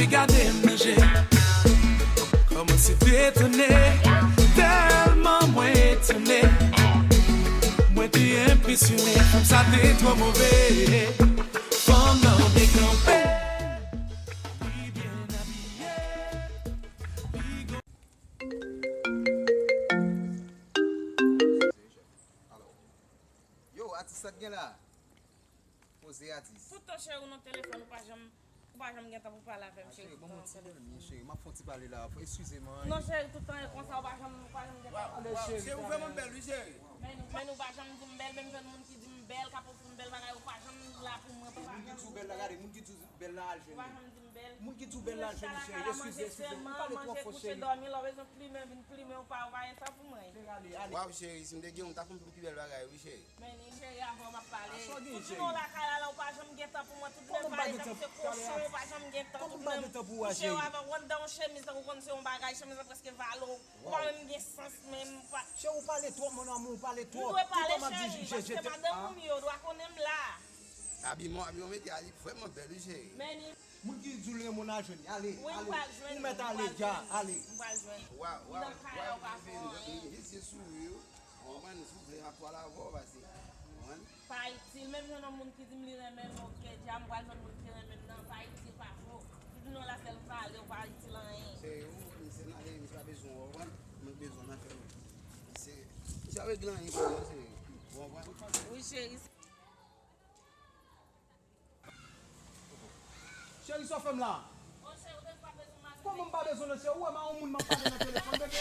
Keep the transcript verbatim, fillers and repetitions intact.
Gade m nan je, kòmanse detone, tèlman mwen etone. Mwen te enpresyone, fanm sa te twò move. Fanm nan byen kanpe, li byen abiye. Yo, atis, sa k gen la? Poze, atis. Tout tan cheri w nan telefòn, ou pa janm, ou pa janm gen tan pou pale avè m, cheri. Cheri, ban m yon ti moman, cheri. M ap fè yon ti pale la. Eskize m, an. Non, cheri, tout tan e konsa, ou pa janm, ou pa janm gen tan. Waw, cheri, ou vrèman bèl, wi, cheri. Men, men ou pa janm di m bèl, menm jwenn moun ki di m bèl, k ap ofri m bèl bagay, ou pa janm la pou mwen, ou pa janm di m bèl. Moun ki di w bèl la, gade, moun ki di w bèl la, al jwenn li. Ou pa janm di m bèl. Moun ki di w bèl la, al jwenn li, cheri. Eskize, eskize m. M pale twòp fò, cheri. Manje, kouche, dòmi, lè w bezwen plimen, vin plimen, ou pa, ou pa gen tan pou mwen. Cheri, ale, ale. Waw, cheri, si m te gen w, m ta konn fè w pi bèl bagay, wi, cheri. Men ni cheri, avan m ap pale. Tout jounen w lakay la, la, ou pa janm gen tan pou mwen. Tout lè, pa egzanp, se kochon, ou pa janm gen tan. Tout lè, kouche w avè w anndan yon chemiz, tankou konn se yon bagay, chemiz la prèske vale w. Ou pa menm gen sans menm. Cheri, ou pale twòp, mon amour, ou pale twòp. M dwe pale, cheri, paske madanm ou m ye, ou dwe konnen m la. Abiman, abiman, mete a, li vrèman bèl, wi, cheri. Men ni. Moun ki di w l renmen w, al jwenn li. Ale, ale. Ou mèt ale dja, ale. M pral jwenn. Waw, waw, waw, li vin, li vin, li vin, se souri, wi. Ou konprann, si w vle, m ap pale avè w, pase. Ou konprann? Pa itil, menm jan nan moun ki di m li renmen m, oke, dja m pral jwenn moun ki renmen m nan, pa itil, pa fo. Tout jounen w la sèl pale, ou pa itil anyen. Se ou, misye nan ale, misye pa bezwen w, ou konprann? Mwen bezwen w nan fè mwen. Se, misye pa regle anyen pou mwen, se, ou konprann? Wi, cheri. Cheri, sa w fè m la? Kòman m pa bezwen nan cheri? Ou wè m a yon moun m ap pale nan telefòn, bebe?